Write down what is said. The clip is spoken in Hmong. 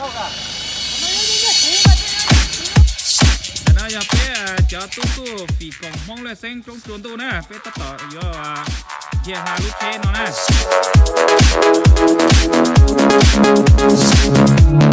Ntawm no yog peb cov tub tuj fim koom Hmoob Laj Xeeb roob tsua ntuj na, peb tab tom yuav dhia hla lub tsheb no na.